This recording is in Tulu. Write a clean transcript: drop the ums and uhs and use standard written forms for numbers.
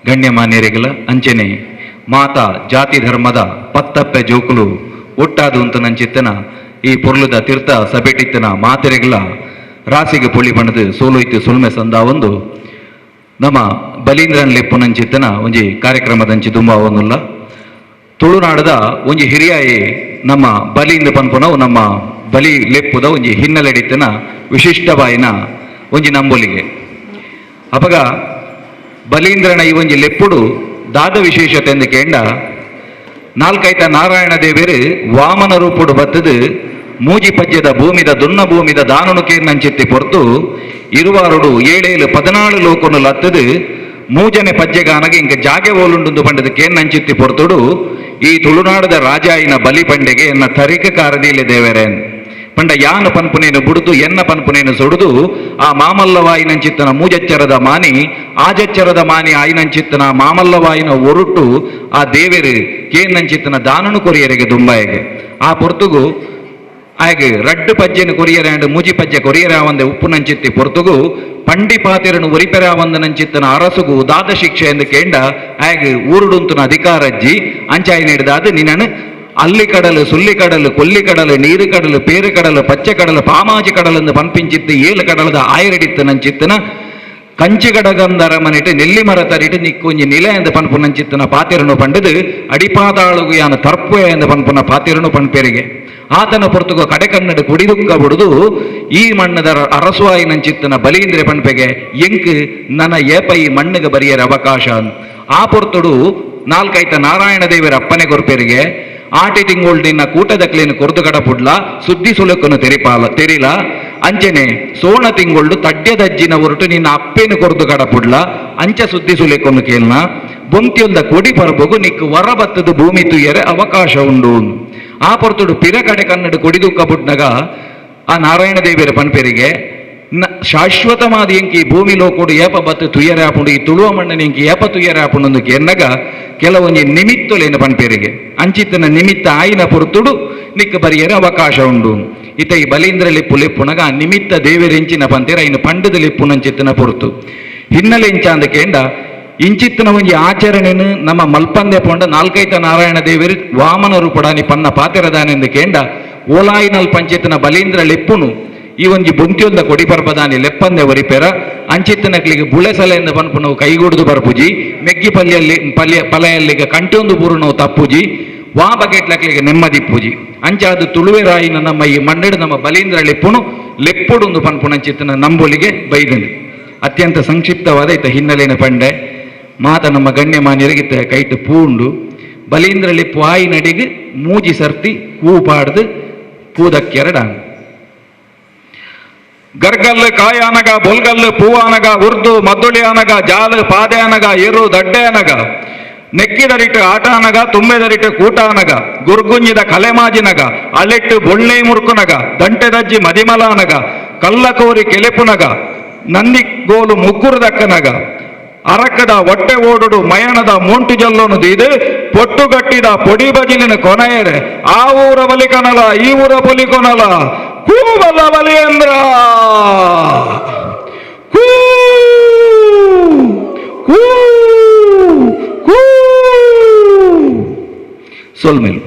ಗಣ್ಯಮಾನ್ಯರಿಗಲ ಅಂಚನೆ ಮಾತಾ ಜಾತಿ ಧರ್ಮದ ಪತ್ತಪ್ಪೆ ಜೋಕುಲು ಒಟ್ಟಾದು ನಂಚಿತ್ತನ ಈ ಪೊರ್ಲುದ ತೀರ್ಥ ಸಭೆಟಿತ್ತನ ಮಾತೆರೆಗಳ ರಾಸಿಗೆ ಪೊಳಿ ಬಣ್ಣದು ಸೋಲೋಯ್ತು ಸುಲ್ಮೆ ಸಂದಾವೊಂದು ನಮ್ಮ ಬಲೀಂದ್ರನ್ ಲೆಪ್ಪುನಂಚಿತ್ತನ ಒಂಜಿ ಕಾರ್ಯಕ್ರಮದಂಚಿ ದುಂಬಾವೊಂದುಲ್ಲ. ತುಳುನಾಡದ ಒಂಜಿ ಹಿರಿಯಾಯಿ ನಮ್ಮ ಬಲಿಂದ ಪನ್ಪುನವು ನಮ್ಮ ಬಲಿ ಲೆಪ್ಪುದ ಒಂಜಿ ಹಿನ್ನೆಲೆಡಿತ್ತನ ವಿಶಿಷ್ಟವಾಯಿನ ಒಂಜಿ ನಂಬೊಲಿಗೆ. ಅಪಗ ಬಲೀಂದ್ರನ ಈ ಒಂಜಿ ಲೆಪ್ಪುಡು ದಾದ ವಿಶೇಷತೆ ಎಂದು ಕೇಂಡ, ನಾಲ್ಕೈತ ನಾರಾಯಣ ದೇವರು ವಾಮನ ರೂಪುಡು ಬತ್ತದು ಮೂಜಿ ಪಜ್ಯದ ಭೂಮಿದ ದುನ್ನ ಭೂಮಿದ ದಾನನು ಕೇರ್ನಂಚಿತ್ತಿ ಪೊರ್ತು ಇರುವಾರುಡು ಏಳೇಳು 14 ಲೋಕನು ಲತ್ತದು ಮೂಜನೆ ಪಜ್ಜೆಗಾನಗೆ ಇಂಕ ಜಾಗೆ ಓಲುಂಡುಂದು ಪಂಡದ ಕೇರ್ನಂಚಿತ್ತಿ ಪೊರ್ತುಡು ಈ ತುಳುನಾಡದ ರಾಜಾಯಿನ ಬಲಿ ಪಂಡೆಗೆ ಎನ್ನ ತರಿಕ ಕಾರದೀಲೆ ದೇವರೇನ್ ಪಂಡ ಯಾನು ಪನ್ಪುನೇನು ಬುಡುದು ಎನ್ನ ಪನ್ಪುನೇನು ಸುಡುದು ಆ ಮಾಮಲ್ಲವಾಯಿನಂಚಿತ್ತನ ಮೂಜಚ್ಚರದ ಮಾನಿ ಆಜಚ್ಚರದ ಮಾನಿ ಆಯಿನಂಚಿತ್ತನ ಮಾಮಲ್ಲವಾಯಿನ ಒರುಟು ಆ ದೇವೆರು ಕೇನ್ನಂಚಿತ್ತನ ದಾನನು ಕೊರಿಯರಿಗೆ ದುಂಬಾಯಗೆ. ಆ ಪೊರ್ತುಗು ಆಯಗೆ ರಡ್ಡು ಪಜ್ಜೆನು ಕೊರಿಯರೆ ಅಂಡ್ ಮೂಜಿ ಪಜ್ಜೆ ಕೊರಿಯರ ಒಂದೆ ಉಪ್ಪು ನಂಚಿತ್ತಿ ಪೊರ್ತುಗು ಪಂಡಿ ಪಾತಿರನು ಒರಿಪೆರ ಒಂದ ನಂಚಿತ್ತನ ಅರಸುಗು ದಾದ ಶಿಕ್ಷೆ ಎಂದು ಕೇಂಡ ಆಯಗೆ ಊರುಡುಂತುನ ಅಧಿಕಾರಜ್ಜಿ ಅಂಚಾಯಿ ನೀಡಿದಾದ ನಿನ್ನನು ಅಲ್ಲಿ ಕಡಲು ಸುಲ್ಲಿ ಕಡಲು ಕೊಲ್ಲಿ ಕಡಲು ನೀರು ಕಡಲು ಪೇರು ಕಡಲು ಪಚ್ಚೆ ಕಡಲು ಪಾಮಾಜಿ ಕಡಲೆಂದು ಪಂಪಿಂಚಿತ್ತು ಏಳು ಕಡಲದ ಆಯರಡಿತ್ತು ನಂಚಿತ್ತನ ಕಂಚಿಗಡಗಂದರ ಮನಿட்டு ನೆಲ್ಲಿ ಮರ ತರಿட்டு ನಿಕ್ಕೊಂಜಿ ನಿಲೆ ಎಂದು ಪನ್ಪು ನಂಚಿತ್ತನ ಪಾತಿರನು ಪಂಡದು ಅಡಿಪಾದಾಳುಗು ಯಾನ ತರ್ಪು ಎಂದು ಪನ್ಪುನ ಪಾತಿರನು ಪನ್ಪೆರಿಗೆ. ಆತನ ಪೊರ್ತುಗು ಕಡೆ ಕನ್ನಡ ಕುಡಿದುಕ್ಕ ಬುಡುದು ಈ ಮಣ್ಣದ ಅರಸುವಾಯಿ ನಂಚಿತ್ತನ ಬಲೀಂದ್ರೆ ಪನ್ಪೆಗೆ ಎಂಕ್ ನನ ಏಪ ಈ ಮಣ್ಣಿಗೆ ಬರಿಯರ ಅವಕಾಶ. ಆ ಪೊರ್ತುಡು ನಾಲ್ಕೈತ ನಾರಾಯಣ ದೇವರ ಅಪ್ಪನೆ ಕೊರ್ಪೆರಿಗೆ ಆಟಿ ತಿಂಗೋಳ್ ನಿನ್ನ ಕೂಟದಕ್ಲೇನು ಕೊರ್ದು ಕಡಪುಡ್ಲ ಸುದ್ದಿ ಸುಲಕನು ತೆರಿಪಾಲ ತೆರಿಲ ಅಂಚನೆ ಸೋಣ ತಿಂಗೊಳ್ಳು ತಡ್ಯದಜ್ಜಿನ ಹೊರಟು ನಿನ್ನ ಅಪ್ಪೇನು ಕೊರ್ದು ಕಡಪುಡ್ಲ ಅಂಚ ಸುದ್ದಿ ಸುಲೇಕೊನು ಕೇಳ್ನ ಬೊಂತಿಯೊಂದ ಕೊಡಿ ಪರ್ಬಗು ನಿಕ್ಕು ವರ ಬತ್ತದ ಭೂಮಿ ತುಯ್ಯರೆ ಅವಕಾಶ ಉಂಡು. ಆ ಪೊರ್ತುಡು ಪಿರ ಕಡೆ ಕನ್ನಡ ಕೊಡಿದುಕ್ಕ ಬುಡ್ನಗ ಆ ನಾರಾಯಣ ದೇವಿಯರ ಪನ್ಪೆರಿಗೆ ಶಾಶ್ವತವಾದ ಎಂಕಿ ಭೂಮಿ ಲೋಕೋಡು ಏಪ ಬತ್ತು ತುಯ್ಯರೆ ಆಪುಂಡು ಈ ತುಳುವ ಮಣ್ಣನ ಎಂಕಿ ಏಪ ತುಯ್ಯರೆ ಆಪುಂಡು ಎನ್ನಗ ಕೆಲವೊಂಜಿ ನಿಮಿತ್ತೊಲೇನು ಪನ್ಪೆರಿಗೆ ಅಂಚಿತ್ತನ ನಿಮಿತ್ತ ಆಯಿನ ಪೊರ್ತುಡು ನಿಕ್ಕ ಬರಿಯರೆ ಅವಕಾಶ ಉಂಡು. ಇತ ಈ ಬಲೀಂದ್ರ ಲಿಪ್ಪು ಲಿಪ್ಪುನಗ ಆ ನಿಮಿತ್ತ ದೇವರೆಂಚಿನ ಪಂತೇರ ಐನು ಪಂಡದ ಲಿಪ್ಪುನಂಚಿತ್ತನ ಪೊರ್ತು ಹಿನ್ನೆಲೆ ಇಂಚಾಂದ ಕೇಂಡ ಇಂಚಿತ್ತನ ಒಂಜಿ ಆಚರಣೆನು ನಮ್ಮ ಮಲ್ಪಂದೆ ಪೊಂಡ ನಾಲ್ಕೈತ ನಾರಾಯಣ ದೇವರು ವಾಮನ ರೂಪಡಾನಿ ಪನ್ನ ಪಾತೆರದಾನೆಂದು ಕೇಂಡ ಓಲಾಯಿನಲ್ ಪಂಚಿತನ ಬಲೀಂದ್ರ ಲೆಪ್ಪುನು ಈ ಒಂಜಿ ಬೊಂತಿಯೊಂದ ಕೊಡಿ ಪರ್ಬದಾನಿ ಲೆಪ್ಪಂದೆ ಒರಿಪೆರ ಅಂಚಿತ್ತನಕ್ಲಿಗೆ ಬುಳೆ ಸಲೆಯಿಂದ ಪನ್ಪುನವು ಕೈಗೂಡುದು ಬರ್ಪುಜಿ ಮೆಗ್ಗಿ ಪಲ್ಯಲ್ಲಿ ಪಲ್ಯ ಪಲೆಯಲ್ಲಿಗೆ ಕಂಟೊಂದು ಬೂರುನವು ತಪ್ಪುಜಿ ವಾ ಬಗೆಟ್ಲಕ್ಲಿಗೆ ನೆಮ್ಮದಿ ಪೂಜಿ ಅಂಚಾದ ತುಳುವೆರಾಯಿನ ನಮ್ಮ ಈ ಮಣ್ಣೆಡು ನಮ್ಮ ಬಲೀಂದ್ರ ಲೆಪ್ಪುನು ಲೆಪ್ಪುಡುಂದು ಪನ್ಪುನಂಚಿತ್ತನ ನಂಬೊಲಿಗೆ ಬೈದನು. ಅತ್ಯಂತ ಸಂಕ್ಷಿಪ್ತವಾದ ಇತ್ತ ಹಿನ್ನೆಲೆಯ ಪಂಡೆ ಮಾತ ನಮ್ಮ ಗಣ್ಯಮಾನ್ಯರಿಗೆ ಇತ್ತ ಕೈಟ್ ಪೂಂಡು ಬಲೀಂದ್ರ ಲೆಪ್ಪು ಆಯಿ ನಡಿಗೆ ಮೂಜಿ ಸರ್ತಿ ಹೂ ಪಾಡ್ದು ಪೂದಕ್ಕೆರಡಾಂಗ್. ಗರ್ಗಲ್ಲು ಕಾಯಾನಗ ಬೊಲ್ಗಲ್ಲು ಪೂವಾನಗ ಉರ್ದು ಮದ್ದುಳಿ ಅನಗ ಜಾಲು ಪಾದೆ ಅನಗ ಎರು ದಡ್ಡೆ ಅನಗ ನೆಕ್ಕಿದರಿಟ್ಟು ಆಟಾನಗ ತುಂಬೆದರಿಟ್ಟು ಕೂಟಾನಗ ಗುರ್ಗುಂಜಿದ ಕಲೆಮಾಜಿನಗ ಅಲೆಟ್ಟು ಬೊಳ್ಳೆ ಮುರುಕುನಗ ದಂಟೆದಜ್ಜಿ ಮದಿಮಲಾನಗ ಕಲ್ಲಕೋರಿ ಕೆಲೆಪುನಗ ನಂದಿಗೋಲು ಮುಗ್ಗುರುದಕ್ಕನಗ ಅರಕದ ಹೊಟ್ಟೆ ಓಡುಡು ಮಯಣದ ಮೋಂಟು ಜಲ್ಲೋನು ದೀದು ಪೊಟ್ಟುಗಟ್ಟಿದ ಪೊಡಿ ಬಜಿಲಿನ ಕೊನೆಯರೆ ಆ ಊರ ಬಲಿ ಕನಲ ಈ ಊರ ಬಲಿ ಕೊನಲ ಕೂಬಲ ಬಲಿಯಂದ್ರ ಕೂ ಕೂ ಕೂ ಸೊಲ್ಮೇಲು.